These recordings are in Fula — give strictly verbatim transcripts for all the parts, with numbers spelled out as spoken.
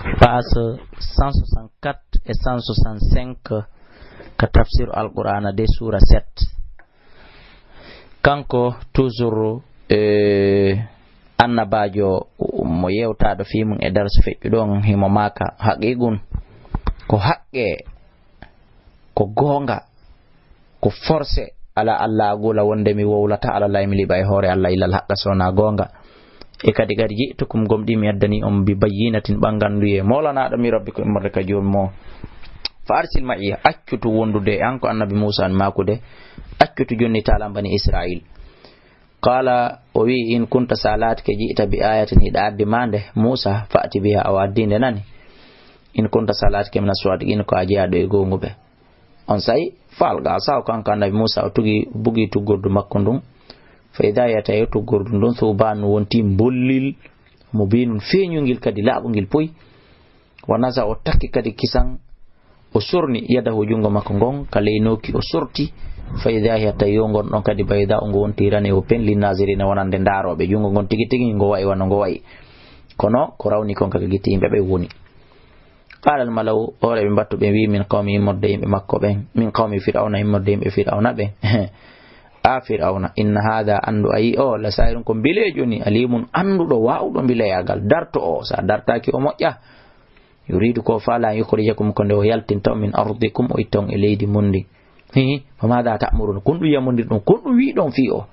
Page cent soixante-quatre et cent soixante-cinq ka tafsir Alqur'ana de, suura sept. Kanko toujours, eh, annabaajo mo yewtaaɗo fii mum e darsu feƴƴuɗo on, himo maaka haqiiqun, ko haqqe, ko goonga, ko forcé, ala Alla agula wonde mi wowlata ala lay mi liɓa e hoore Alla illal haqqa so wonaa goonga. E kadi, kadi ji'tukum, gomɗii mi addanii on, bi bayyinatin, ɓannganduyee moolanaaɗo, mi rabbikum, immorde ka Joomi mon. Fa arsil ma'iya, accutu wondude e an, ko annabi Muusaa on maakude, accutu jonnitaalan bani Israa'iil. Qaala, o wi'i, in kunta, sa laatike, ji'ta bi ayatin, hiɗa addi maande, Muusaa, fa'ti biha, awa addinde nani. In kunta, sa laatike, mina sadiqin, ko a jeyaaɗo e goonguɓe. Onsay, fa alqa asahu, kanko annabi Muusaa, o tugi, bugi tuggordu makko ndun. Fa idaa hiya, tawi tuggordu ndun, thubaanun, wonti mbollil, mubiinun, feeñungil kadi, laaɓungil poy. Wa naza, o takki kadi kisan, o sorni yadahu, junngo makko ngon, ka ley nooki, o sorti. Fa idaa hiya, tawi yo ngon ɗon kadi, baydaa, ngo wonti rane o pen, linnaaziriina, wonande ndaarooɓe. Junngo ngon tigi tigi, ngo wa'i wano ngo wa'i. Kono, ko rawni kon ka gite yimɓe ɓen woni. Qaala al mala'u, hoore ɓe mbattu ɓen wi'i, min qawmi, immorde yimɓe makko ɓen, min qawmi Fir'awna, immorde yimɓe Fir'awna ɓen. A Fir'awna, inna haadha, anndu a yi'i o, la saahirun, ko mbileejo ni, aliimun, annduɗo, waawuɗo mbileyaagal, darto o, sa dartaaki o moƴƴa. Yuriidu, ko faala, an yukhrijakum, ko nde o yaltinta on, min ardikum, o itta on e leydi mun ndin. Hihi, fa maadha ta'muruna, ko honɗun yamondirɗon, ko honɗun wi'uɗon fii o?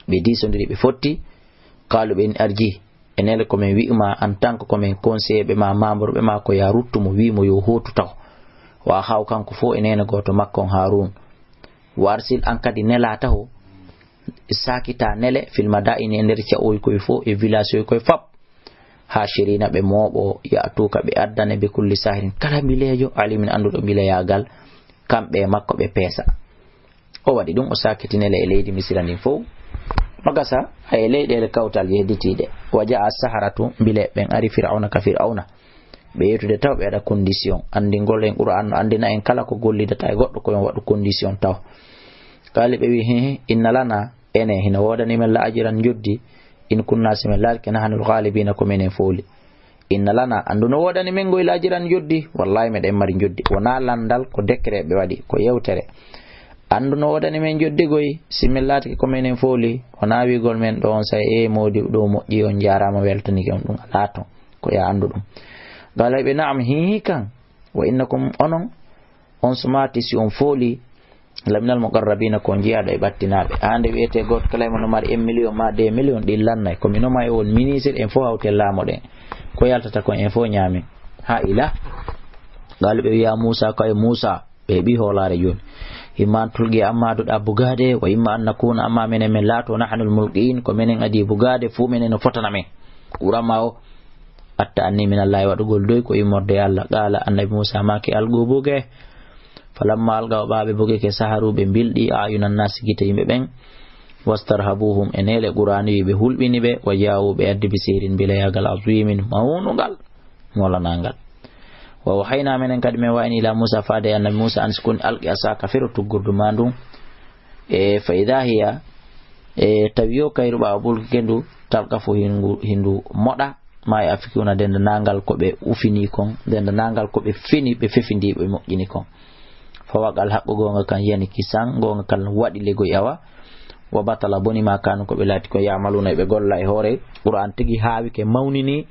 Ɓe diisondiri, ɓe fotti. Qaalu, ɓe arji, e nele ko men wi'u ma en tant que ko men conseiller ɓe ma, membre ɓe ma, ko yaa ruttu mo, wi'u mo yo hootu taho. Wa akhaahu, kanko fow e neene gooto makko on Haaruun. Wa arsil, an kadi nelaa taho, saakita nele, fil madaa'ini, e nder ca'oy koy fow, e village oy koy fap. Haashiriina, ɓe mooɓo, ya'tuuka, ɓe addane, bi kulli saahirin, kala mbileejo, aliimin, annduɗo mbileyaagal, kamɓe e makko ɓe peesa. O waɗi ɗum, o saakiti nele e leydi Misira ndin fow. No gasa, hay e leyɗeele kawtal hedditiiɗe. Wa ja'a saharatu, mbileeɓe ɓen ari Fir'awna ka Fir'awna. Ɓe yewtude taw ɓe waɗa condition. Anndingol en Qur'aan no anndina en kala ko gollidata e goɗɗo ko men waɗu condition taw. Kaali ɓe wi'i, "Hihi, inna lana, ene, hino woodani men la ajiran njoddi, in kunna si men laatike nahanul ghaalibiina ko menen fooli." Inna lana, anndu no woodani men ngoy la ajiran njoddi, wallaahi meɗen mari njoddi. Wonaa lanndal, ko décret ɓe waɗi, ko yewtere. Anndu no woodani men njoddi goy, si men laatike ko menen fooli, wonaa wi'ugol men ɗo on say, "Ee moodi ɗo moƴƴi, on njaaraama, weltanike on," ɗum alaa ton. Ko yaa anndu ɗum. Qaala ɓe, "Na'am, hihi kan." "Wa innakum, onon, on sumaati si on fooli, laminal muqarrabiina, ko on jeyaaɗo e ɓattinaaɓe." Haa nde wi'etee gooto kala e mon no mari un million maa deux millions, ɗin lannay. Ko mi noma e on ministre, en fow hawti e laamo ɗen. Ko yaltata kon, en fow ñaamen. Haa ila. Qaalu ɓe wi'a Muusaa, ko e Muusaa, ɓe heɓi hoolaare jooni. "Imma an tulqiya, amma aduɗa bugaade, wa imma an nakuuna, amma menen men laato, nahnul mulqiin, ko menen adii bugaade, fuu menen no fotana men." Ɓuran ma o. Atta anni min Allaahi, waɗugol doy ko immorde e Alla. Qaala, annabi Muusaa maaki, "Alquu, bugee." Falammaa alqaw, ɓaawo ɓe bugike, saharuu, ɓe mbilɗi, a'yunan naasi, gite yimɓe ɓen. Wastarhabuuhum, e neele Qur'aani wi ɓe hulɓini ɓe, wa jaa'uu, ɓe addi, bi sihrin, mbileyaagal, aziimin, mawnungal, molanangal. Wa awhaynaa, menen kadi men wahini, ilaa Muusaa, faade e annabi Muusaa, an si kun alqi asaaka, firo tuggordu maa ndun. E fa idaa hiya, e tawi yo kayru ɓaawo bulkike ndu, talqafu, hindu, hindu moɗa, maa yafikuna, denndaangal ko ɓe ufini kon, denndaangal ko ɓe fini, ɓe fefindi, ɓe moƴƴini kon. Fa waqa'al haqqu, goonga kan yani kisan, goonga kan waɗi legoy awa. Wa batala, boni, maa kaanu, ko ɓe laati ko ya'maluuna, ɓe golla e hoore. Qur'aan tigi haawike, mawnini,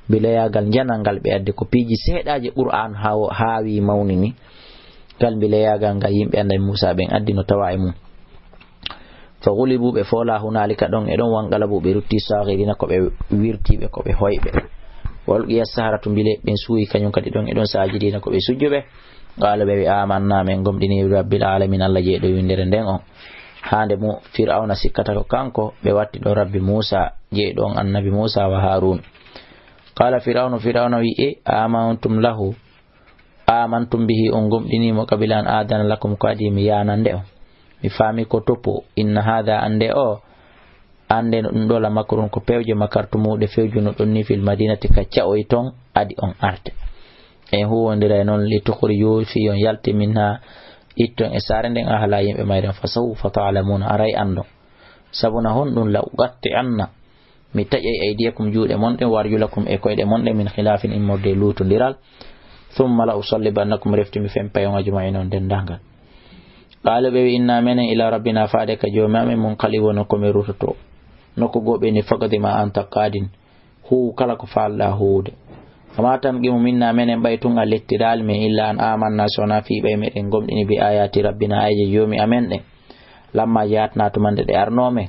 mbileyaagal njanal ngal ɓe addi, ko piiji seeɗaaji Qur'aan haawo-, haawi, mawnini. Ngal mbileyaagal ngal yimɓe annabi Muusaa ɓen addi no tawa e mum. Fa ghulibu, ɓe foolaa, hunaalika, ɗon e ɗon, wanqalabu, ɓe rutti, saaghiriina, ko ɓe wirtiiɓe, ko ɓe hoyɓe. Wa ulqiya saharatu, mbileeɓe ɓen suuyi kañum kadi ɗon e ɗon, saajidiina, ko ɓe sujjuɓe. Qaalu, ɓe wi, "Aamannaa, men gomɗinii, bi rabbil aalamiin, Alla jeyɗo winndere nden on." Haa nde mo Fir'awna sikkata ko kanko, ɓe watti ɗo Rabbi Muusaa, jeyɗo on annabi Muusaa wa Haaruun. Qaala Fir'awnu, Fir'awna wi'i, "Aamantum lahu, aamantum bihi, on gomɗinii mo, qabla an aadana lakum, ko adii mi yaanande on. Mi faami ko toppo. Inna haadha, annde o, annde no ɗum ɗo, la makrun, ko pewje, makartumuuɗe, fewjunoɗon ni, fil madiinati, ka ca'oy ton, adi on arte. En huwondiray non, li tukhrijuu, fii on yalti, minhaa, itton e saare nden, ahlahaa, yimɓe mayren, fa sawfa ta'lamuuna, aray anndon. Sabu na honɗum, la uqatti'anna, Mi taƴay aydiyakum juuɗe mon ɗen, warjulakum e koyɗe mon ɗen, min khilaafin immorde e luutondiral. Thumma la usallibannakum, refti mi fempay on ajma'in on denndaangal. Qaalu ɓe wi inna menen ila rabbina faade ka joomi amen, munqalibuna ko min rutoto. Nokku goo ɓe ni faqdi ma anta qaadin. Huuw kala ko faalɗaa huuwde. Wa maa tanqimu minna menen ɓay tun a lettiraali men illa an amanna so wonaa fii ɓay meɗen gomɗini bi ayaati rabbina ayje joomi amen ɗen. Lamma jaatna tumande ɗe arnoo men.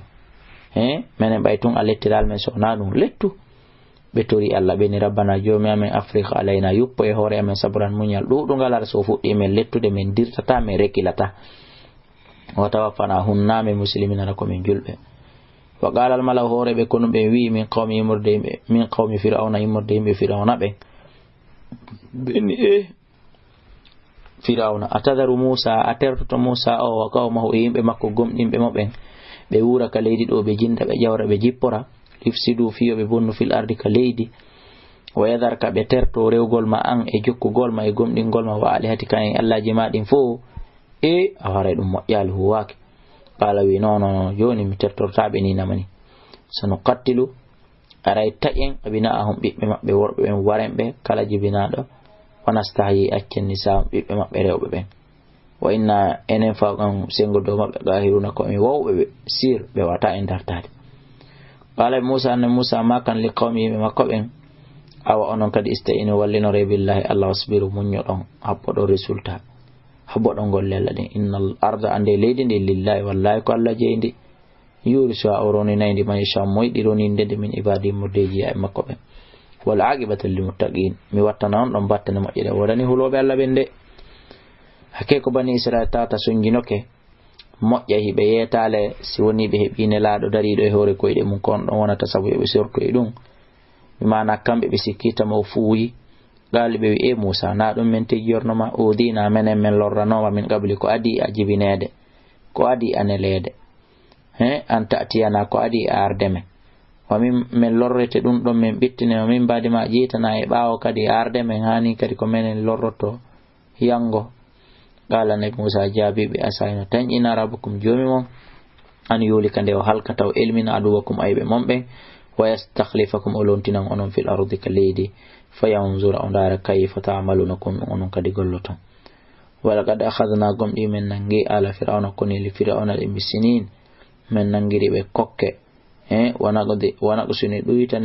He, menen ɓay tun a lettiraali men so wonaa ɗum lettu. Ɓe tori Allah ɓe ni rabbana joomi amen afriq alayna yuppo e hoore amen sabran muñal ɗuuɗungal har so fuɗɗi men lettude men dirtata men rekilata. Wa tawaffana hunnaaɓe muslimin hara ko min julɓe. Wa qala al mala'u hooreɓe konu ɓen wi'i min qawmi immorde yimɓe min qawmi fir'auna immorde yimɓe fir'auna ɓen. Ɓe ni e fir'auna atadaru musa a tertoto musa o wa qawmahu e yimɓe makko gomɗinɓe mo ɓen ɓe wuura ka leydi ɗo ɓe jinda ɓe ƴawra ɓe jippora yufsidu fiyo ɓe bonnu fil ardi ka leydi wa yadarka ɓe terto rewgol ma an e jokkugol ma e gomɗingol ma wa alihati kan e allaji ma ɗin fof. E a waray ɗum moƴƴaali huwaaki. Qala wi non non non jooni mi tertortaaɓe ni namani. Sanu qattilu aray taƴen abina'ahum ɓiɓɓe maɓɓe worɓe ɓen waren ɓe kala jibinaaɗo wanastahyi accen nisa'ahum ɓiɓɓe maɓɓe rewɓe ɓen. Wa inna enen fa kan sengo dow maɓɓe qahiruna ko en wawɓe ɓe sir ɓe wata en dartaade. Qala musa annabi musa ma kan li qawmi yimɓe makko ɓen. Awa onon kadi ista'inu wallinore billahi allah wasbiru muññoɗon habboɗon résultat. Habboɗon golle allah ɗin innal arda ande leydi ndi lillahi wallahi ko allah jeyi ndi. Yuri so a o roninayndi man yasha moyɗi roninde nde min ibadi murdeji ya e makko ɓen. Wal aqibatu lil muttaqin mi wattana on ɗon battane moƴƴere wodani huloɓe allah ɓen nde. Hakke ko bani israil tawata sonjinoke moƴƴa hiɓe yeetaale si woni ɓe heɓi nelaaɗo dariiɗo e hoore koyɗe mum ko on ɗon wonata sabu yo ɓe sortu e ɗum. Mi maana kamɓe ɓe sikkiita mo o fuuyi. Qaali ɓe wi e muusa na ɗum min tigi yornoma uudina menen min lorranoma min qabli ko adii a jibineede ko adii a neleede. He an ta'tiyana ko adii a arde men wa min min lorrete ɗum ɗon min ɓittine wa min mbaadi ma jiitana e ɓaawo kadi a arde men haani kadi ko menen lorroto. Yango. Qala annabi musa jaabi ɓe asayno tanƴina rabbukum joomi mon an yulika nde o halkata o elmina aduwakum ayɓe mon ɓen. Wa yastakhlifakum o lontinan onon fil ardi ka leydi. Fa yanzura o ndaara kayfa ta'maluna ko ɗum onon kadi golloton. Walaqad akhadna gomɗi men nangi ala fir'auna koni li fir'auna ɗe bisinin. Men nangiri ɓe kokke. E wanaqdi wanaqsuni ɗuyta.